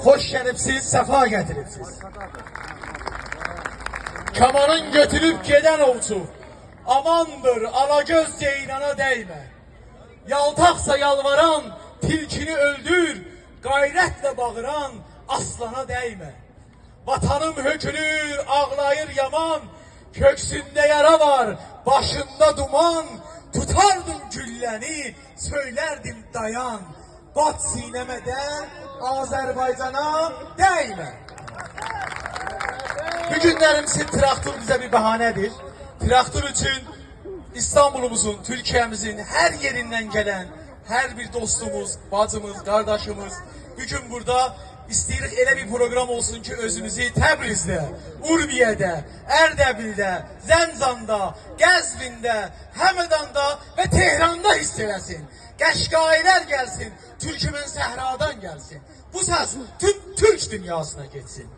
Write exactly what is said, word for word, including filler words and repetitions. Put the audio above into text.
خوش گلیبسیز، صفا گتیریبسیز. کامانین گؤتوروب گئدن اووچو، آماندیر، آلاگؤز جئیلانا دَیمه. یالتاقسا یالواران تیلکینی اؤلدور، غیرتله باغیران آسلانا دَیمه. وطنیم هؤکونور، آغلاییر یامان، کؤکسونده یارا وار، باشیندا دومان. توتاردیم گولله‌نی، سؤیلردیم دایان، بات سینه‌مه ده، آذربایجانا دَیمه. بو گونلری ایچین تراکتور بیزه بیر بهانه‌دیر. تراکتور اوچون ایستانبولوموزون، تورکیه‌میزین هر یئریندن گلن هر بیر دوستوموز، باجیمیز، قارداشیمیز، بو گون بورادا ایسته‌ییریک ائله بیر پروگرام اولسون کی، اؤزوموزو تبریزده، اورمیه‌ده، اردبیلده، زنجاندا، قزوینده، همداندا و تهراندا حیس ائله‌سین. قشقایی‌لر گلسین، تورکمن صحرادان گلسین. بو سس توم تورک دونیاسینا گئتسین.